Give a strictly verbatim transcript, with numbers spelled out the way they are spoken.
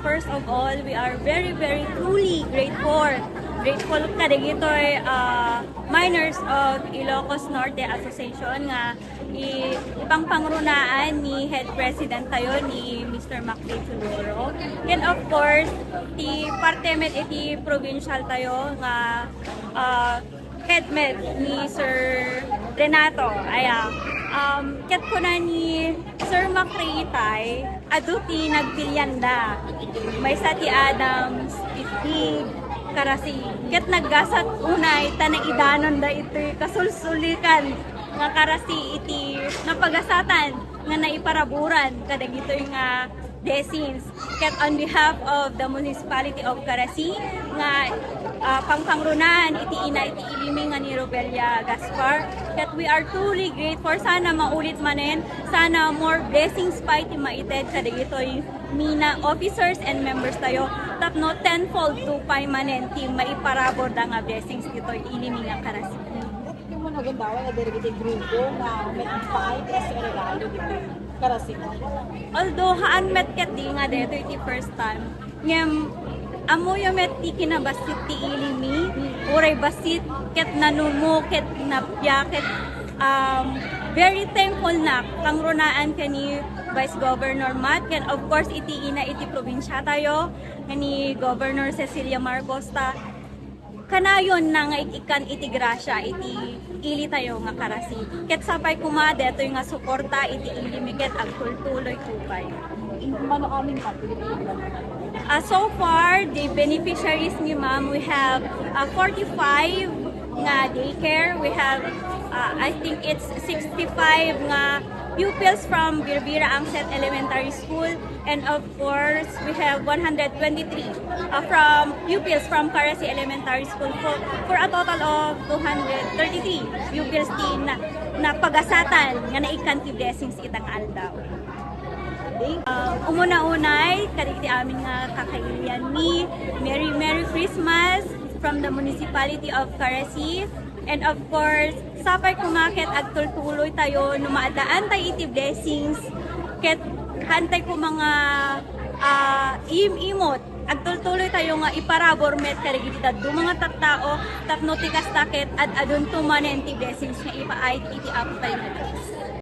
First of all, we are very, very truly grateful. Grateful kadagitoy, ah, Miners of Ilocos Norte Association nga i-, ipangpangrunaan ni Head President tayo, ni Mister Macri Teodoro. And of course, ti parte met iti provincial tayo nga, ah, head met ni Sir Renato. Aya, um, ket kuna ni Sir Macri itay, adu ti nagpilianda. Maysa ti Adams, Isdig, Carasi. Ket naggasat unay ta naidanonda iti kasulsulikan nga Carasi iti napagasatan nga naiparaburan kadagitoy nga blessings. Ket on behalf of the Municipality of Carasi nga, ah, pangpangrunaan iti ina iti ilimi nga ni Robelia Gaspar, ket we are truly grateful. Sana maulit manen, sana more blessings pa iti maited kadagitoy mina officers and members tayo tapno tenfold to pay manen ti maiparabor da nga blessings ditoy ilimi nga Carasi. Iti mo nagundawa nga dagiti grupo nga umipaay ti regalo ditoy Carasi. Although haan met ket di nga daytoy ti first time, ngem ammoyo met ti kinabassit ti ilimi, uray bassit ket nanumo ket napia ket, um, very thankful nak pangrunaan ken ni Vice Governor Matt ken of course iti ina iti probinsya tayo, ken ni Governor Cecilia Marcos ta kanayon na nga ik-ikkan iti grasya iti ili tayo nga Carasi. Ket sapay koma detoy nga suporta iti ili mi ket agtultuloy to pay. Mano amin ka? Ah, so far, the beneficiaries ni ma'am, we have, ah, forty-five nga daycare. We have, ah, I think it's sixty-five nga pupils from Birbira Angset Elementary School. And of course, we have one hundred twenty-three, uh, from pupils from Carasi Elementary School for, for a total of two hundred thirty-three pupils ti na, napagasatan nga naikkan ti blessings ita nga aldaw. Uh, umuna-unay, kadagiti amin nga kakailian mi, Merry Merry Christmas from the Municipality of Carasi. And of course, sapay koma ket agtultuloy tayo no maadaan tayo iti blessings, ket haan tayo koma nga, ah, im-imot. Agtultuloy tayo nga iparabor met kadagiti dadduma nga tattao tapno ti kasta ket ad-adunto manen ti blessings nga ipaay iti Apo tayo nga Dios.